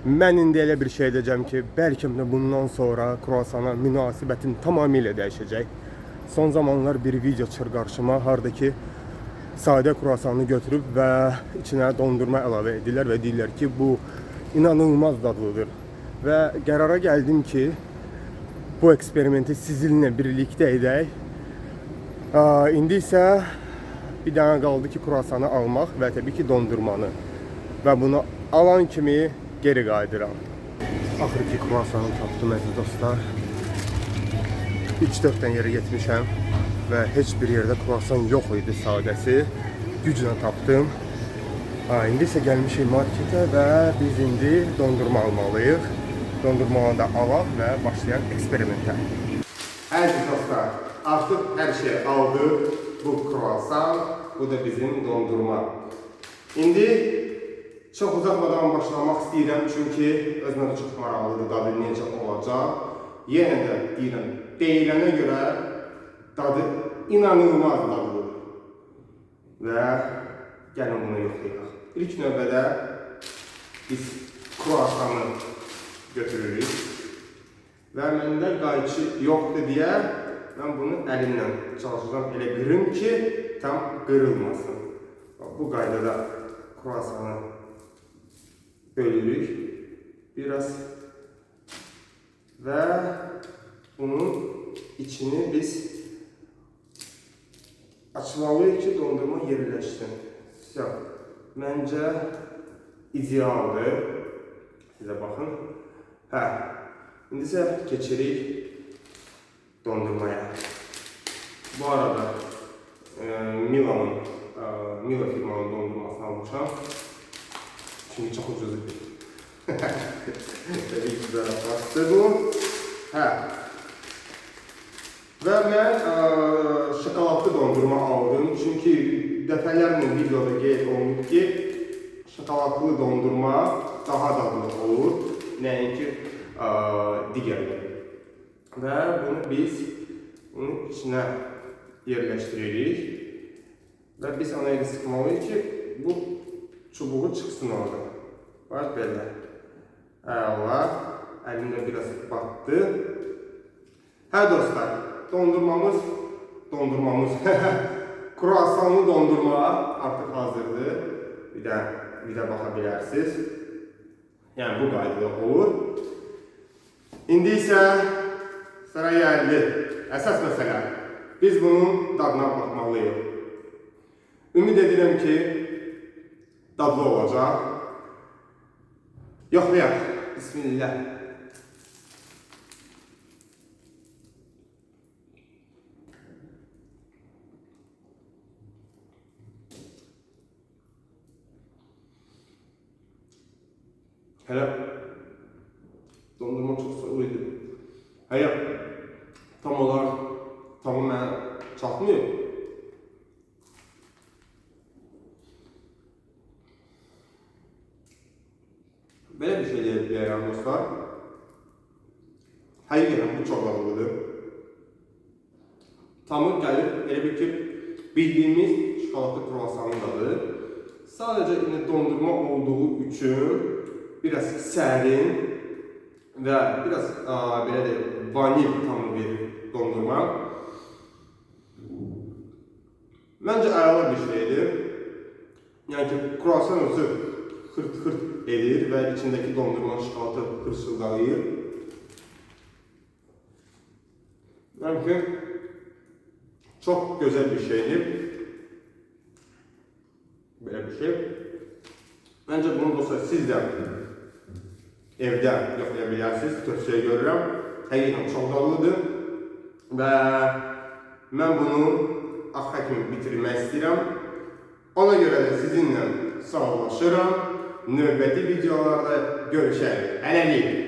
Mən indi elə bir şey edəcəm ki, bəlkə də bundan sonra kruasana münasibətim tamamilə dəyişəcək. Son zamanlar bir video çıxır qarşıma, harda ki sadə kruasanı götürüb və içinə dondurma əlavə edirlər və deyirlər ki, bu inanılmaz dadlıdır. Və qərara gəldim ki, bu eksperimenti sizinlə birlikdə edək. İndi isə bir dənə qaldı ki, kruasanı almaq və təbii ki, dondurmanı. Və bunu alan kimi geri qayıdıram. Axır ki, kruasanı tapdım əziz dostlar. 3-4 dənə yerə getmişəm və heç bir yerdə kruasan yox idi sadəsi. Güclə tapdım. İndi isə gəlmişik marketə və biz indi dondurma almalıyıq. Dondurmanı da alaq və başlayaq eksperimentə. Əziz dostlar, artıq hər şey aldıq. Bu kruasan, bu da bizim dondurma. İndi çox uzatmadan başlamaq istəyirəm, çünki özümə də çox maraqlıdır dadı necə olacaq. Yenə də deyirəm, deyilənə görə dadı inanılmaz dadlıdır. Və gəlin bunu yoxlayaq. İlk növbədə biz kruasanı götürürük. Və məndə qayçı yoxdur deyə mən bunu əlimlə çalışacağam elə qırım ki, tam qırılmasın. Bu qaydada kruasanı bölürük biraz və bunun içini biz açmalıyıq ki, dondurma yerləşsin. Vəsə, məncə idealdır. Sizə baxın. Hə, indi isə keçirik dondurmaya. Bu arada Mila'nın, Mila firmanın dondurmasını almışam. Çünki çox ucuz idi. Təbii ki, zarafatdır bu. Hə. Və mən şokoladlı dondurma aldım. Çünki dəfələrlə videoda qeyd olunub ki, şokoladlı dondurma daha dadlı olur, nəinki digərləri. Və bunu biz bunun içinə yerləşdiririk. Və biz ona elə sıxmalıyıq ki, bu çubuğu çıxsın orada. Bax belə. Əla. Əlimdə biraz batdı. Hə dostlar, dondurmamız, kruasanlı dondurma artıq hazırdır. Bir də baxa bilərsiniz. Yəni bu qaydada olur. İndi isə sıra gəldi. Əsas məsələ, biz bunun dadına baxmalıyıq. Ümid edirəm ki, dadlı olacaq. Yoxlayaq. Bismillah. Hələ dondurma çox soyuq idi. Hələ tam olaraq tamı mənə çatmıyor. Belə bir şey deyə bilərəm dostlar. Həqiqətən bu çox dadlıdır. Tamı gəlir elə bil ki, bildiyimiz şokoladlı kruasanın dadı. Sadəcə indi dondurma olduğu üçün biraz sərin və biraz belə deyək, vanil tamı verir dondurma. Məncə əla bir şeydir. Yəni ki, kruasan özü xırt-xırt edir və içindəki dondurmanın şokoladı xırçıldalayır. Yəni ki, çox gözəl bir şeydir. Belə bir şey. Məncə bunu dostlar siz də evdə yoxlaya bilərsiniz. Tövsiyə görürəm. Həqiqətən çox dadlıdır. Və mən bunu axıra kimi bitirmək istəyirəm. Ona görə də sizinlə sağollaşıram. Növbəti videolarda görüşərik. Hələlik.